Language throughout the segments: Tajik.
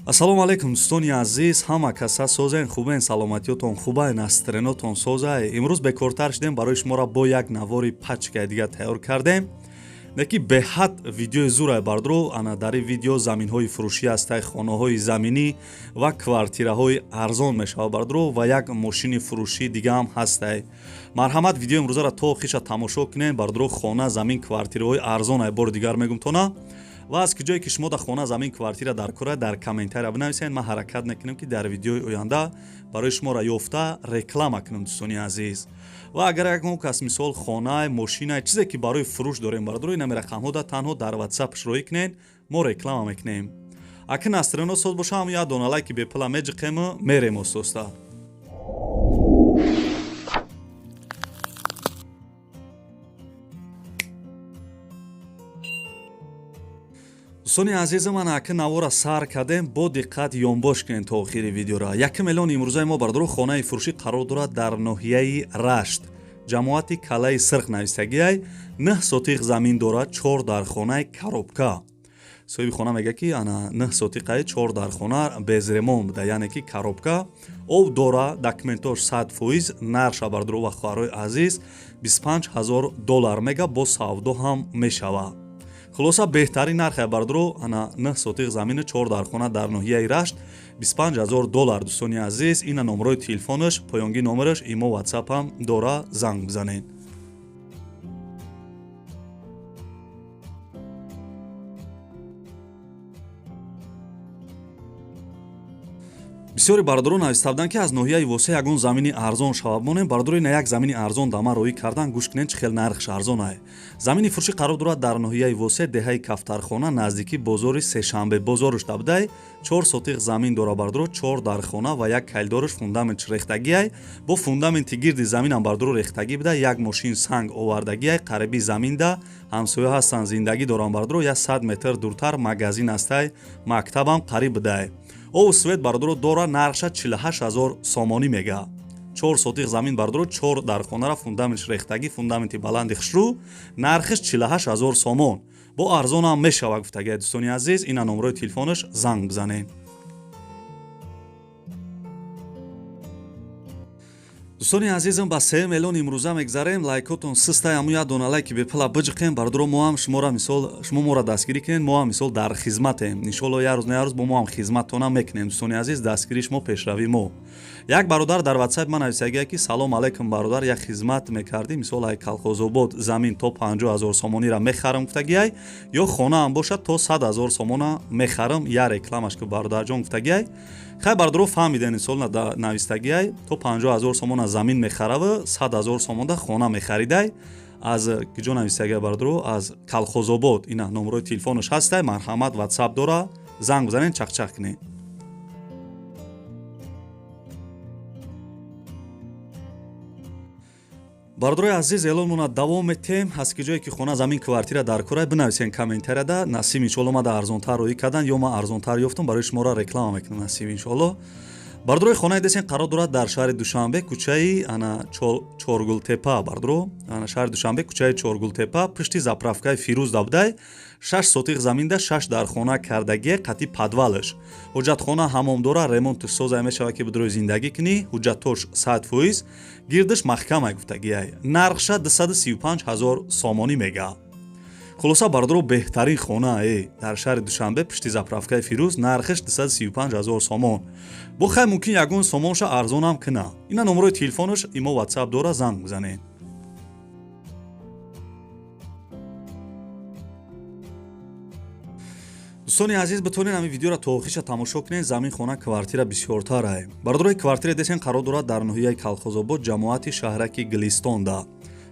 Ассалому алайкум, дӯстони азиз, ҳама каса созен, хубен, саломатиётон хубай, настроениятон созай. Имрӯз бекортар шудем, барои шуморо бо як навори пачкаи дига тайёр кардем. Неки беҳад видеои зурай бардро, ана дар ин видео заминҳои фурӯшӣ ҳастай, хонаҳои заминӣ ва квартираҳои арзон мешавад бардро ва як мошини фурӯшӣ дига ҳам ҳастай. Марҳамат, видеои имрӯзаро то охиша тамошо кунем бардро, хона, замин, квартираҳои арзон ай бори дигар мегум тона. Ва аз куҷое ки шумо дар хона, замин, квартира дар кора, дар комментария бинависед, ман ҳаракат мекунем ки дар видеои оянда барои шуморо ёфта реклама кунем, дӯстони азиз. Ва агар ягон кас мисол хона, мошина, чизе ки барои фурӯш дорем бародаро, инами рақамҳо да танҳо дар WhatsApp роӣ кунед, мо реклама мекунем. Аки настроено соз боша, ҳам як дона лайки бепула меҷиқему мерем остоста. Дӯстони азизи ман, аки навора сар кардем, бо диққат ёнбош кунед то охири видеора. 1 миллион имрӯзаи мо бардоро хонаи фурӯшӣ қарор дорад дар ноҳияи Рашт, ҷамоати Калаи Сирх навистагиай, 9 сотиқ замин дорад, 4 дар хонаи коробка. Соҳиби хона мега ки ана 9 сотиқаи 4 дар хона без ремонт буда, яъне ки коробка, об дора, документош 100%, нарша бардоро ва хоҳарои азиз $25,000 мега, бо савдо ҳам мешавад. Хулоса, беҳтарин нархе бардоро, ана 9 сотиқ замину 4 дар хона дар ноҳияи Рашт $25,000. Дӯстони азиз, ина номерои телефонаш, поёнги номераш, имо, WhatsApp ҳам дора, занг бизанед. Бисёри бародарон нависта буданд ки аз ноҳияи Восе ягон замини арзон шавад монем. Бародаро, ина як замини арзон дама роӣ кардан, гӯш кунед чӣ хел нархш арзон ай. Замини фурӯшӣ қарор дорад дар ноҳияи Восе, деҳаи Кафтархона, наздики бозори Сешанбе бозорш дабудай, 4 сотиқ замин дора бародаро, 4 дар хона ва як кайлдорш фундаментш рехтагиай, бо фундаменти гирди заминам бародаро рехтагӣ буда, як мошин санг овардагиай, қариби заминда ҳамсоя ҳастанд, зиндагӣ доранд бародаро, 100 метр дуртар магазин ҳастай, мактабам қариб будай. Об свет бародаро дора, нархша 48,000 сомонӣ мега. 4 сотиқ замин бародаро, 4 дар хонара фундаментш рехтагӣ, фундаменти баланди хушрӯ, нархиш 48,000 сомон. Бо арзонам мешава гуфтагӣ, дӯстони азиз, ина номерои телефонаш, занг бизанед. Дӯстони азизам, ба 3 миллион имрӯза мегзарем, лайкотон систай, ҳамун як дона лайки бепула биҷиқем бародаро, мо ҳам шуморо мисол, шумо моро дастгирӣ кунед, мо ҳам мисол дар хизматем. Иншоалло як рӯз на як рӯз бо мо ҳам хизматтона мекунем, дӯстони азиз, дастгирии шумо пешравии мо. Як бародар дар WhatsApp ман нависагия ки салом алайкум бародар, як хизмат мекардӣ, мисол ай Колхозобод замин то 50,000 сомониро мехарам гуфтагиай, ё хонаам бошад то 100,000 сомона мехарам, я рекламаш ки бародарҷон гуфтагиай. Хай бародаро, фаҳмиден, мисол навистагиай то 50,000 сомона замин мехараву 100,000 сомонда хона мехаридай. Аз киҷо навистагиай бародаро? Аз Колхозобод. Ина номерои телефонаш ҳастай, марҳамат, WhatsApp дора, занг бизанед, чақчақ кунед. Бародарои азиз, эълонмона давом метем. Аз ки ҷое ки хона, замин, квартира дар кора, бинависен комментарияда. Насиб иншоалло мада арзонтар роӣ кардан ё ман арзонтар ёфтам, барои шуморо реклама мекунам, насиб иншоалло. Бародарои, хонаи десен қарор дорад дар шаҳри Душанбе, кӯчаи ана Чоргултепа бародаро, ана шаҳри Душанбе, кӯчаи Чоргултепа, пушти заправкаи Фирӯз дабудай, 6 сотиқ заминда 6 дар хона кардагие, қати подвалаш. Ҳуҷҷатхона, ҳамом дора, ремонтш созай мешавад ки бидрои зиндагӣ кунӣ, ҳуҷҷатош 100%, гирдиш маҳкамай гуфтагиай. Нархша 235,000 сомонӣ мега. Хулоса бародаро, беҳтарин хона дар шаҳри Душанбе, пушти заправкаи Фирӯз, нархиш 235,000 сомон. Бо хай мумкин ягон сомонша арзонам куна. Ина номерои телефонаш, имо, WhatsApp дора, занг бизанед. Дӯстони азиз, битонед ҳамин видеоро то охиша тамошо кунед, замин, хона, квартира бисёртар ай. Бародарои, квартира десен қарор дорад дар ноҳияи Колхозобод, ҷамоати шаҳраки Гилистонда,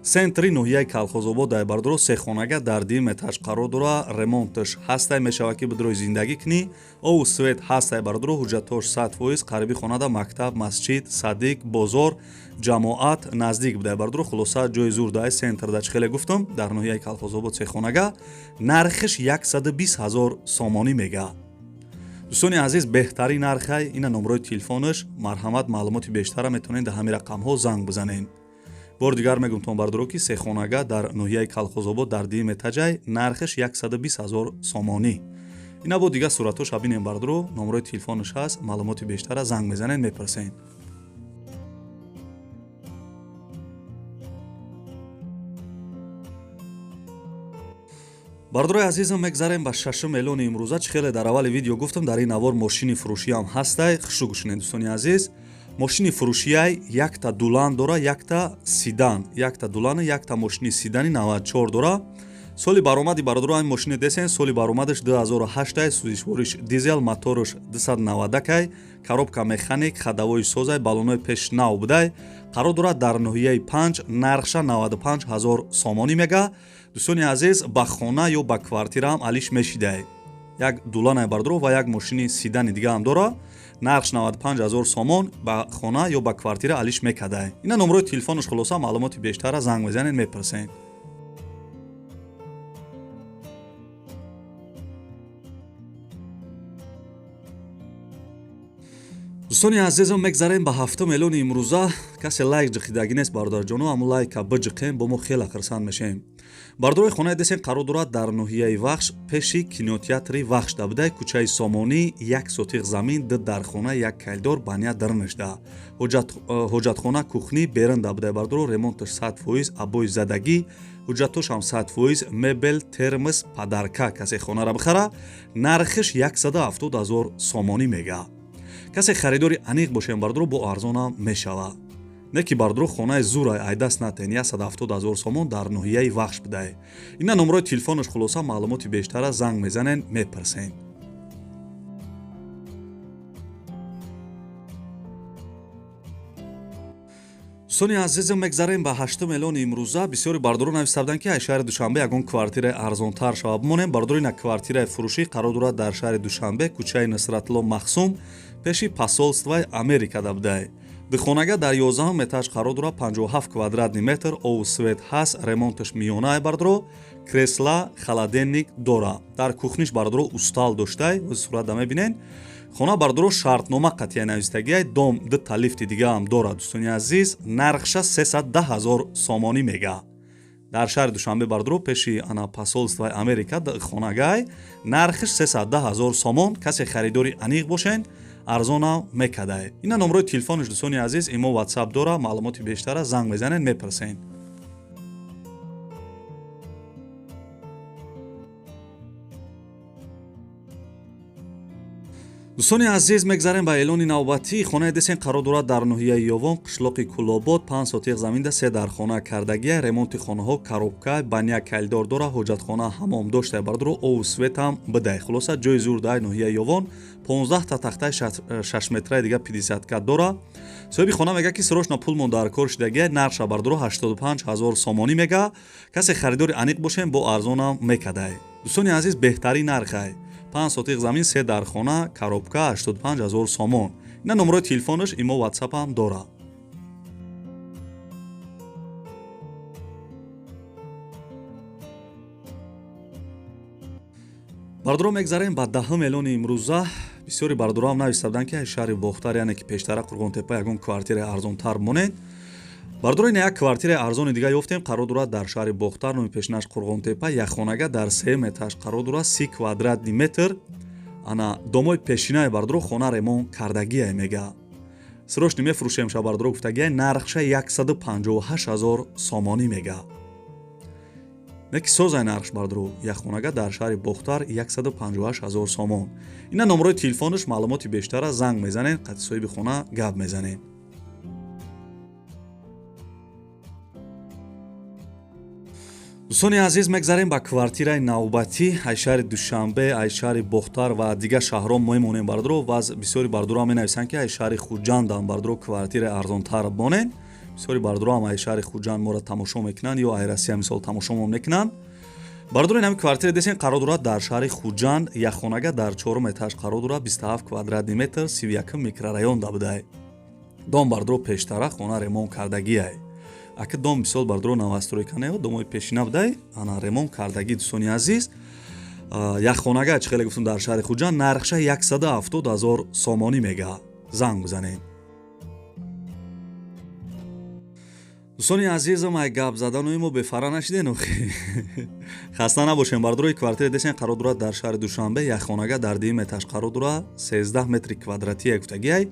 центри ноҳияи Колхозобод дай бародаро, сехонага дар дим этаж қарор дора, ремонтш ҳастай, мешавад ки бидрои зиндагӣ кунӣ, обу свет ҳастай бародаро, ҳуҷҷатош 100%, қариби хонада мактаб, масҷид, садик, бозор, ҷамоат наздик будай бародаро. Хулоса, ҷои зур дай, центр да, чӣ хеле гуфтам, дар ноҳияи Колхозобод сехонага, нархиш 120,000 сомонӣ мега. Дӯстони азиз, беҳтарин нархай, ина номерои телефонаш, марҳамат, маълумоти бештара метавонед дар ҳамин рақамҳо занг бизанед. Бори дигар мегумтон бародаро ки сехонага дар ноҳияи Колхозобод дар дим этажай, нархиш 120,000 сомонӣ. Ина бо дига суратҳоша бинем, бардоро. Номерои телефонаш ҳаст, маълумоти бештара занг мезанед, мепурсед. Бардорои азизам, мегзарем ба шашум эълони имрӯза. Чӣ хеле дар аввали видео гуфтам, дар ин навор мошини фурӯшиам ҳастай. Хушу гӯшинед, дӯстони азиз. Мошини фурӯшияй якта дулан дора, якта седан, якта дулана, якта мошини седани 94 дора. Соли баромади, бародаро, ҳамин мошини десен, соли баромадаш 2008, сӯзишвориш дизел, мотораш 290, коробка механик, ходовои созай, баллонои пеш нав будай. Қарор дорад дар ноҳияи 5, нархша 95 ҳазор сомонӣ мега. Дӯстони азиз, ба хона ё ба квартираам алиш мешидай. Як дуланай, бардоро, ва як мошини седани дигаам дора. Нархш 95 ҳазор сомон, ба хона ё ба квартира алиш мекардай. Ина номерои телефонаш. Хулоса, маълумоти бештара занг мезанед, мепурсед. Дӯстони азизам, мегзарем ба ҳафтум эълони имрӯза. Касе лайк ҷиқидагӣ нест, бародарҷоно, аммо лайка биҷиқем, бо мо хеле хирсанд мешавем. Бардорои, хонаи десен қарор дорад дар ноҳияи Вахш, пеши кинотеатри Вахш дабудай, кӯчаи Сомонӣ, як сотиқ замин, ду дархона, як калидор, баня дарнашда, ҳоҷатхона, кухни берун дабудай. Бардоро, ремонташ 100%, обои задагӣ, ҳуҷҷатошам 100%, мебел, термос подарка. Касе хонара бихара, нархиш 170 ҳазор сомонӣ мега. Касе харидори аниқ бошем, бардоро, бо арзонам мешавад. Не ки, бардоро, хонаи зурай, айдаст натен, 170 ҳазор сомон, дар ноҳияи Вахш будай. Ина номерои телефонаш. Хулоса, маълумоти бештара занг мезанен, мепурсен. Дӯстони азизам, мегзарем ба ҳаштум эълони имрӯза. Бисёри бардоро нависта буданд, ки аз шаҳри Душанбе ягон квартираи арзонтар шава бимонем. Бардоро, ина квартираи фурӯшӣ қарор дорад дар шаҳри Душанбе, кӯчаи Нусратулло Махсум, пеши посольствои Америка да будай. Духонага дар 11 этаж қарор дорад, 57 квадратный метр, обу свет ҳаст, ремонташ миёнаи, бардоро, кресла, холодильник дора. Дар кухниш, бардоро, устал доштай, сурата мебинед. Хона, бардоро, шартнома қатъия навистагиай, дом дута лифти дигаам дорад. Дӯстони азиз, нархша 310 ҳазор сомонӣ мега. Дар шаҳри Душанбе, бардоро, пеши ана посольствои Америка хонагай, нархиш 310 ҳазор сомон. Касе харидори аниқ бошен, арзонам мекадай. Ина номерои телефонаш, дӯстони азиз, имо, ватсап дора. Маълумоти бештара занг мезанед, мепурсен. Дӯстони азиз, мегзарем ба эълони навбатӣ. Хонаи десен қарор дорад дар ноҳияи Ёвон, қишлоқи Кулобод, 5 сотиқ заминда, се дархона кардагия, ремонти хонаҳо, коробка, баня, калидор дора, ҳоҷатхона, ҳамом доштай, бардоро, обу светам бидай. Хулоса, ҷои зур дар ноҳияи Ёвон, 15та тахтаи 6 метраи дига 50 ка дора. Соҳиби хона мега, ки срочно пулмон дар кор шидагия. Нархша, бардоро, 85 ҳазор сомонӣ мега. Касе харидори аниқ бошем, бо арзонам мекадай. Дӯстони азиз, беҳтарин нархай: 5 сотиқ замин, се дархона, коробка, 85 ҳазор сомон. Ина номерои телефонаш, имо, ватсапам дорад. Бардоро, мегзарем ба даҳум эълони имрӯза. Бисёри бардороам нависта буданд, ки шаҳри Бохтар, яъне ки пештара Қурғонтепа, ягон квартираи арзонтар монед. Бардоро, ина як квартираи арзони дига ёфтем. Қарор дорад дар шаҳри Бохтар, номи пешинаш Қурғонтепа, якхонага дар сеюм этаж қарор дорад, 30 квадратный метр. Ана домои пешинаи, бардоро, хона ремонт кардагие мега. Срочно мефурӯшем ша, бардоро, гуфтагия. Нархша 158 ҳазор сомонӣ мега. Не ки созай нархш, бардоро, якхонага дар шаҳри Бохтар, 158 ҳазор сомон. Ина номерои телефонаш. Маълумоти бештара занг мезанед, қати соҳиби хона гап мезанед. Дӯстони азиз, мегзарем ба квартираи навбатӣ. Ай шаҳри Душанбе, ай шаҳри Бохтар ва дигар шаҳрҳо мемонем, бардоро. Ваз бисёри бардороам менависанд, ки ай шаҳри Хуҷандам, бардоро, квартираи арзонтар монед. Бисёри бардороам ай шаҳри Хуҷанд моро тамошо мекунанд ё ай Россия, мисол, тамошомон мекунанд. Бардори, инами квартира десен қарор дорад дар шаҳри Хуҷанд, якхонага дар чорум этаж қарор дорад, 27 квадратный метр, 31 микрорайон да будай. Дом, бардоро, пештара, хона ремонт кардагиай. Ака дом мисол, бардоро, новостройка не, домои пешина будай, ана ремонт кардагӣ. Дӯстони азиз, якхонага, чӣ хеле гуфтум, дар шаҳри Хуҷанд, нархша 170 ҳазор сомонӣ мега. Занг бизанед. Дӯстони азизам, ай гап заданои мо бефара нашиден. Хаста набошем, бардорои квартира десен қарор дорад дар шаҳри Душанбе, як хонага дар дуюм этаж қарор дорад, 13 метри квадратия гуфтагиай,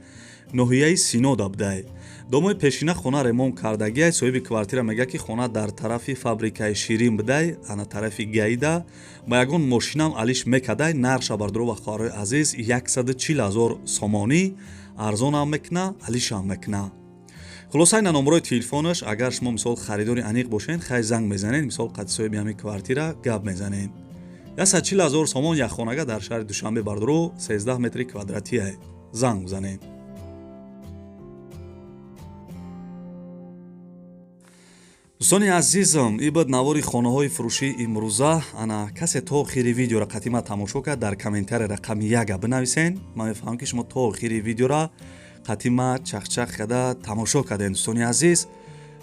ноҳияи Синода будай. Домои пешина хона ремонт кардагиай. Соҳиби квартира мегӯяд, ки хона дар тарафи фабрикаи ширин будай, ана тарафи гаида, ба ягон мошинам алиш мекадай. Нархша, бардоро ва хоҳарои азиз, 140 ҳазор сомонӣ, арзонам мекуна, алишам мекуна. Хулоса, ина номерои телефонаш. Агар шумо мисол харидори аниқ бошед, хай занг мезанед, мисол қати соҳиби ҳамин квартира гап мезанед. 140 ҳазор сомон, як хонага дар шаҳри Душанбе, бардоро, 13 метри квадратия, занг бизанед. Дӯстони азизам, ин буд навори хонаҳои фурӯшии имрӯза. Ана касе то охири видеора қатима тамошо кард, дар комментария рақами яка бинависен. Ман мефаҳмам, ки шумо то охири видеора қатима чахчах карда тамошо кардем. Дӯстони азиз,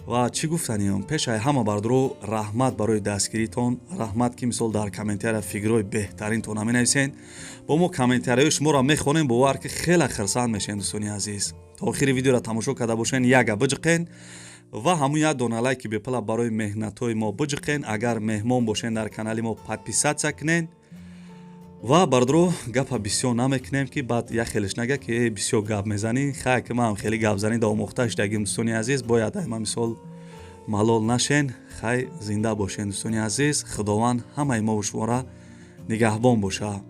ва чӣ гуфтаниам, пешаи ҳама, бардоро, раҳмат барои дастгиритон, раҳмат, ки мисол дар комментария фикрҳои беҳтаринтона менависен. Бо мо комментарияҳои шуморо мехонем, бовар ки хеле хирсанд мешем. Дӯстони азиз, то охири видеоро тамошо карда бошен, яга биҷиқен ва ҳамун як дона лайки бепала барои меҳнатҳои мо биҷиқен. Агар меҳмон бошен дар канали мо, подписаться кунен. Ва бардоро, гапа бисёр намекунем, ки баъд як хелеш нага, ки э бисёр гап мезанӣ. Хай, ки ман хеле гапзанӣ да омӯхта шудагим. Дӯстони азиз, бояд ай ман мисол малол нашен. Хай, зинда бошен, дӯстони азиз, Худованд ҳамаи мову шуморо нигаҳбон боша.